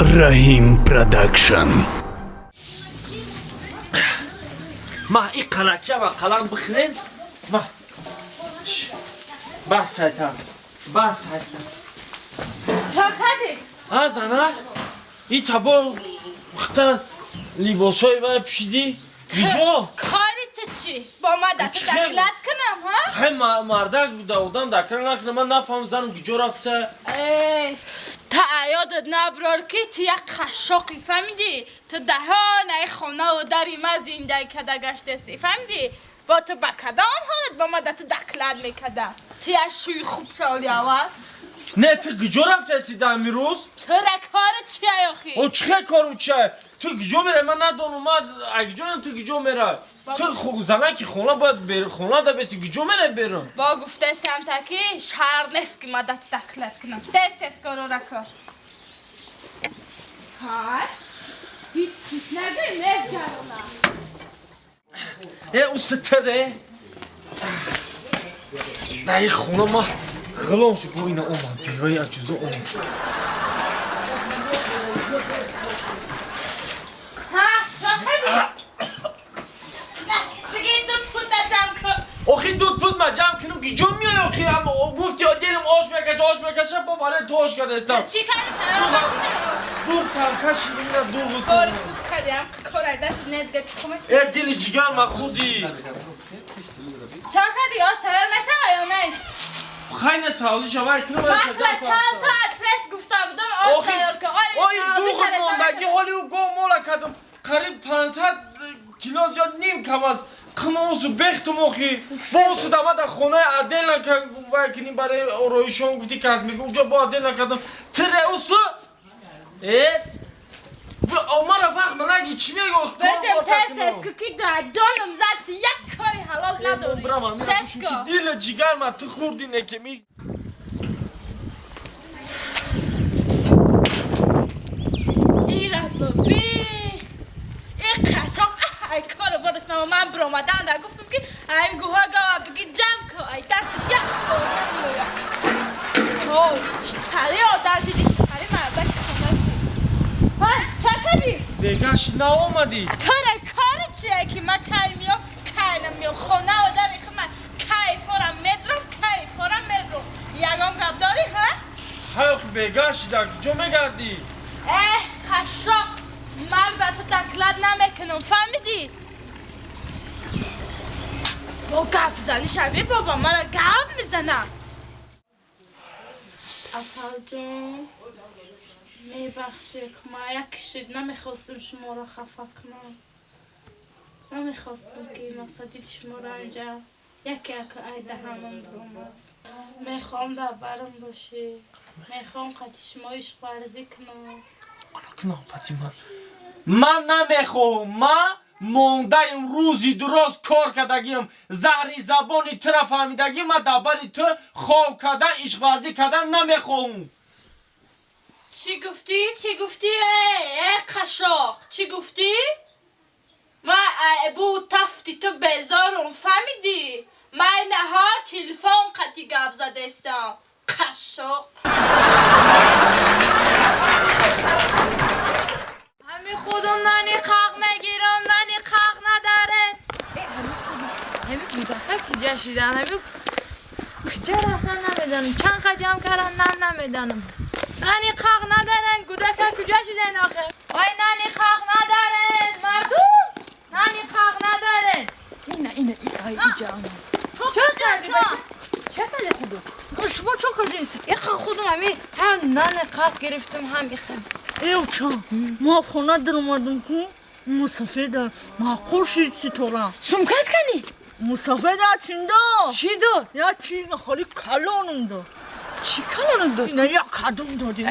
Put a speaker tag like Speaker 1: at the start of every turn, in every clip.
Speaker 1: Раҳим Продакшн.
Speaker 2: Ма и қалакча ва қалам бихӯрен. Ма бас сайтан, бас сайтан.
Speaker 3: Чо кардӣ?
Speaker 2: А занак, и табо хта либосҳои вай пӯшидӣ, биҷо?
Speaker 3: Кори ту чӣ? Бо ма да ту доклад кунам, ҳа?
Speaker 2: Хай, мардак одам доклад накунам, ман нафаҳмам занам киҷо рафта.
Speaker 3: Эй, та аёдат наброр, ки ту як қашшоқӣ, фаҳмидӣ? Ту даҳонаи хонаву дари ма зиндагӣ када гаштасӣ, фаҳмидӣ? Бо ту ба кадом ҳолат бо ма да ту доклад мекардам? Ту як шӯи хуб шавли аввал.
Speaker 2: Не, ту киҷо рафтаси дар ҳамин рӯз?
Speaker 3: Тура кори чия охи?
Speaker 2: О, чӣ хел корум чия? Ту киҷо мерай, ман надонам, ман киҷо ту киҷо мерай? Ту занаки хона бояд хона да беси, киҷо мерай берун?
Speaker 3: Бо гуфтасам та ки шарт нест, ки ма да ту доклад кунам. Тез тез корора кор. Ҳай, ҳеҷ чиз нагӯй, мезгарона.
Speaker 2: Э, устаде дар ин хона ма ғулом шуд, бо ина омад, биваи аҷузо омад.
Speaker 3: Ҳа, чо кардӣ? Бигӣ дуд пуда ҷамъ кун.
Speaker 2: Охи, дуд пуд ма ҷамъ кунам, киҷо меои? Охи, гуфти дилам ош мекаша, ош мекаша, бо барои ту ош кардастам.
Speaker 3: Чӣ кардӣ, тайёр нашида?
Speaker 2: Дуғ там кашидим, ина дуғу.
Speaker 3: Кори хуб кардиам, кор ай дасти не, дига чӣ кумак?
Speaker 2: Э, дили ҷигар ма хӯрдӣ.
Speaker 3: Чо кардӣ, ош тайёр мешава ё не?
Speaker 2: Хай, не, савзи шавай кунам.
Speaker 3: Ман тура чанд соат пеш гуфта будам, ош тайёр кун.
Speaker 2: Ои, дуғ мондагӣ, ҳоли ӯ гов мола кардам, қариб 500 кило зиёд ним кам аст, қимосу бехтум. Охи, босу дама дар хонаи отдельно вай кунем барои ороишон, гуфти косметика, уҷо бо отдельно кардам. Тире усу э мара вақт ма наги, чӣ мегӯ?
Speaker 3: Бачам, тез тез ку, ки ҷоном зад, ту як кори ҳалол надорӣ. Тез ку.
Speaker 2: Дила ҷигар ма ту хӯрдӣ, некеми.
Speaker 3: Ира би, и қашоқ ай кору бораш намо. Ман биромадан да гуфтам, ки ай гӯҳо гава биги ҷамъ ку, ай дасташ як кор намеояд. Чӣ тари одам шиди, чӣ тари мардаки хона шиди. Ҳа, ча кардӣ?
Speaker 2: Бегаши наомадӣ.
Speaker 3: Тура кори чия, ки ман кай миём, кай намиём? Хонаву дари худ ман кайфорам медрам, кайфорам мером. Ягон гап дорӣ, ҳа?
Speaker 2: Хай, охи, бегаши дар куҷо мегардӣ?
Speaker 3: Эҳ, қашшоқ, ман ба ту доклад намекунам, фаҳмидӣ? Бо гап зани шави, бобо мара гап мезанам. Асалҷон, мебахшед, ман як кишид намехостам шуморо хафа кунам, намехостам, ки мақсад дили шуморо инҷа яке яке ай даҳанам биромад. Мехоҳам дар барам бошӣ, мехоҳам қати шумо ишқварзӣ кунам.
Speaker 2: Ман намехоҳам, ман мондаем, рӯзи дуроз кор кардагиам, заҳри забони тура фаҳмидагӣ. Ман дар бари ту хоб кардан, ишқварзӣ кардан намехоҳам.
Speaker 3: Чӣ гуфтӣ, чӣ гуфтӣ, э қашшоқ, чӣ гуфтӣ? Ман бу тафти ту безорум, фаҳмидӣ? Ман инаҳо телефон қати гап задестам, қашшоқ.
Speaker 4: Ҳами худум нани қақ мегирам, нани қақ надаред. Ҳами кӯдака киҷа шидан, ҳами куҷа рафтан намедонам, чанд қа ҷамъ кардам, нан намедонам. Нани қақ надарен, кӯдака куҷа шиден охе? Ой, нани қақ надарен, мардум, нани қақ надарен. Ина, ина, ай, иҷа омад. Чо кардӣ, бача? Ча кардӣ, худо?
Speaker 5: Шумо чо кардед?
Speaker 4: Иха, худум ҳами ҳам нани қақ гирифтум, ҳам иха.
Speaker 5: Эвча, ма хона даромадам, ку мусафеда маъқул шид ситора.
Speaker 4: Сумкат кани?
Speaker 5: Мусафеда чим дод?
Speaker 4: Чӣ дод?
Speaker 5: Я чи холи калонум дод.
Speaker 4: Чӣ калонум дод?
Speaker 5: Ина як кадум доди.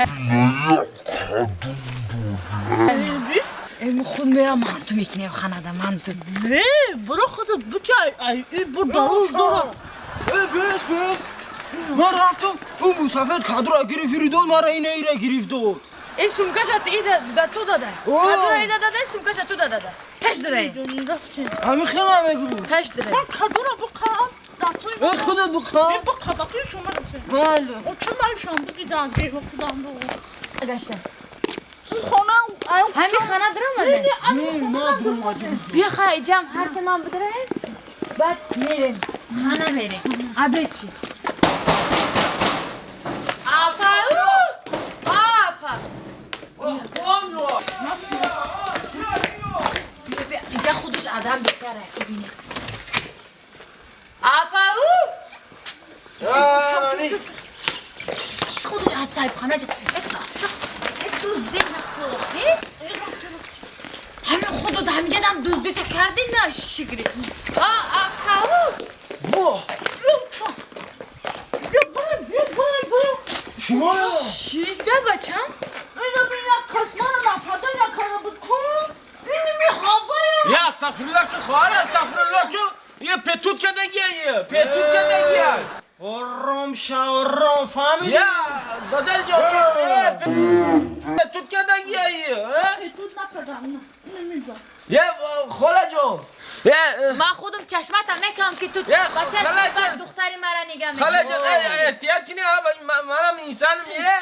Speaker 4: Э, худ мерам, манту мекунем ханада, манту.
Speaker 5: Не, баро худат бикай, ай и бу дароз дорад.
Speaker 6: Э, бес, бес, ман рафтам, ӯ мусафед кадра гирифт, фиридод мара ина ира гирифт дод.
Speaker 4: Ин сумкаша ида да ту дада. Кадра ида дада, сумкаша ту дада. Пеш дирай.
Speaker 5: Рафтем.
Speaker 6: Ҳамин хела мегӯ.
Speaker 4: Пеш дирай.
Speaker 5: Ман кадура бикам.
Speaker 6: Э, худат бикам.
Speaker 5: Бика, баки шума рафтем.
Speaker 6: Бале.
Speaker 5: О, чӣ ман шам биги дар ҷеба худам бо.
Speaker 4: Гаштам.
Speaker 5: Хона
Speaker 4: ҳамин хона даромадем.
Speaker 6: Не, ма даромадем.
Speaker 4: Бия хай ҷам ҳар се ман бидраем. Баъд мерем. Хона мерем. Обед чӣ? Апа! Апа! Бия, бия, инҷа худаш адам бисяра бибина. Апа! Худаш аз соҳибхона дуздӣ накохи? Ҳамин худу ҳаминҷа дам дуздита карди на шигри. Апа!
Speaker 6: Шумо
Speaker 4: Чида бачам?
Speaker 2: Я астағфируллоҳ ки хоҳар, астағфируллоҳ ки یه پتوت کده گیه پتوت کده گیه.
Speaker 6: ором ша, ором, фаҳмидӣ?
Speaker 2: یا دادر جان پتوت کده گیه. یه خاله جان یه
Speaker 4: Ман худум чашмата мекунам ки ту
Speaker 2: Е,
Speaker 4: ба чашми
Speaker 2: хала
Speaker 4: бад
Speaker 2: ҷон.
Speaker 4: духтари мара нигаҳ
Speaker 2: خاله
Speaker 4: мекунӣ.
Speaker 2: جان احتیاط کنی، منم انسانم یه.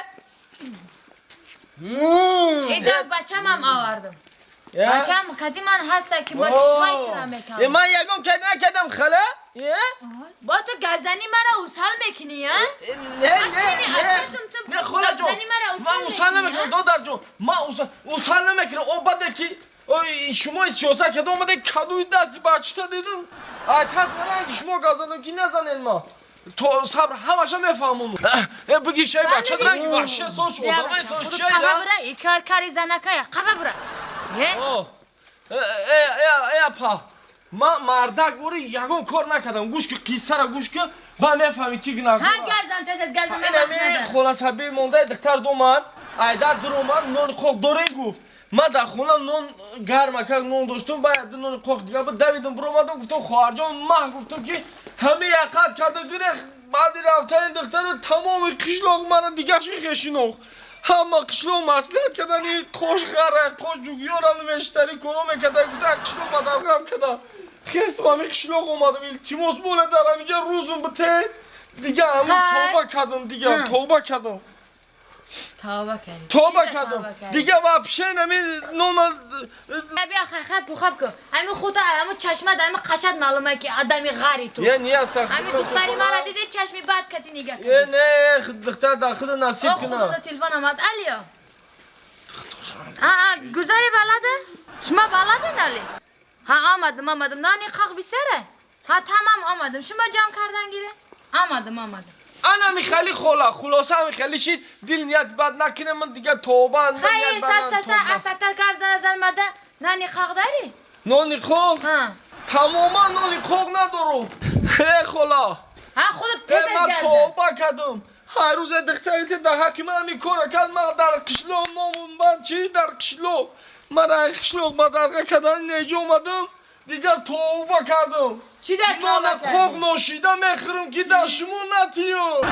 Speaker 4: Ида бачамам овардам. Бачам кади ман ҳаста ки ба чишмаи тура мекунам.
Speaker 2: من یگم کد نکردم خاله. یه
Speaker 4: Бо ту гапзанӣ мара усал мекунӣ, а?
Speaker 2: نه
Speaker 4: Ачени,
Speaker 2: نه نه
Speaker 4: ачетум ту
Speaker 2: نه خاله جان
Speaker 4: гапзанӣ мара
Speaker 2: من
Speaker 4: усал
Speaker 2: усал
Speaker 4: мекунӣ,
Speaker 2: نمیکنم دادر جان، من усал نمیکنم. او بعد که شما سیاست کرده اومده کدوی دستی بچه دیدم ای تاز من شما گازانم که نزنین ما تو صبر همشو میفهمم. بگی شای بچه درنگ وحشی سوش
Speaker 4: Бия
Speaker 2: одамай
Speaker 4: бачам,
Speaker 2: сош
Speaker 4: худут
Speaker 2: чай
Speaker 4: қафа
Speaker 2: да.
Speaker 4: бура, и кор кари занакая, қафа бура. Е?
Speaker 2: О, э э э апа, ман мардак бори ягон кор накардам. Гӯш ки, қиссара гӯш ки, ман мефаҳмӣ ки гунаҳкор.
Speaker 4: Ҳа, гап зан, тез аз гап зан, ман вақт
Speaker 2: Инами
Speaker 4: надорам.
Speaker 2: холасаби мондаи духтар домад, айдар дуромад, нони қоқ дорем гуфт. Ман дар хона нон гармакак нон доштум, баъд нони қоқ дига буд, давидам биромадам, гуфтам хоҳарҷон, ман гуфтам ки ҳами яқат карда гирех. Баъди рафтани духтара тамоми қишлоқ мара дигаши хешиноқ. Ҳама қишлоқ маслиҳат кардани қош ғара қош ҷугиёрам мештари коро мекарда, гуфта қишлоқ бадарғам карда. Хестам ҳами қишлоқ омадам, илтимос боле дар ҳаминҷа рӯзум бите. Дига ҳамун
Speaker 4: Хай.
Speaker 2: тавба кардам, дига тавба кардам.
Speaker 4: Тавба кардӣ.
Speaker 2: Тавба
Speaker 4: Чида
Speaker 2: кардам.
Speaker 4: тавба кардӣ?
Speaker 2: Дига вообще нами нома.
Speaker 4: Бия хай хай пухаб ку. Ҳамин хута, ҳамин чашмат, ҳамин қашат маълума ки адами ғари ту.
Speaker 2: Е, не
Speaker 4: Ҳамин духтари мара диди чашми бад кати нигаҳ
Speaker 2: Е,
Speaker 4: кардӣ.
Speaker 2: не, духтар дар худ насиб
Speaker 4: О, худо
Speaker 2: кунад.
Speaker 4: телефон омад. Алё. А, а, гузари балада? Шумо балада нали? Ҳа, омадам, омадам. Нани қақ бисера? Ҳа, тамам омадам. Шумо ҷамъ кардан гире? Омадам, омадам.
Speaker 2: Ана михали хола, хулоса михали шид, дил ният бад накунем, ман дига тавба.
Speaker 4: Хай, саб саса, атата гап зана зан мада. Нани қақ дари?
Speaker 2: Нони қоқ?
Speaker 4: Ҳа.
Speaker 2: Тамоман нони қоқ надорум. Э, хола.
Speaker 4: Ҳа, худат
Speaker 2: Э,
Speaker 4: тез аз
Speaker 2: ман
Speaker 4: гап зан.
Speaker 2: тавба кардам. Ҳар рӯзе духтарите дар ҳаққи ман ҳамин кора кард, ман дар қишлоқ номум бад чи дар қишлоқ. Ман ай қишлоқ бадарға кардани неҷо омадам, дигар тавба кардам.
Speaker 4: Чӣ дар тавба
Speaker 2: Нона
Speaker 4: кардӣ?
Speaker 2: қоқ ношида мехӯрам ки дар шумо натиёд.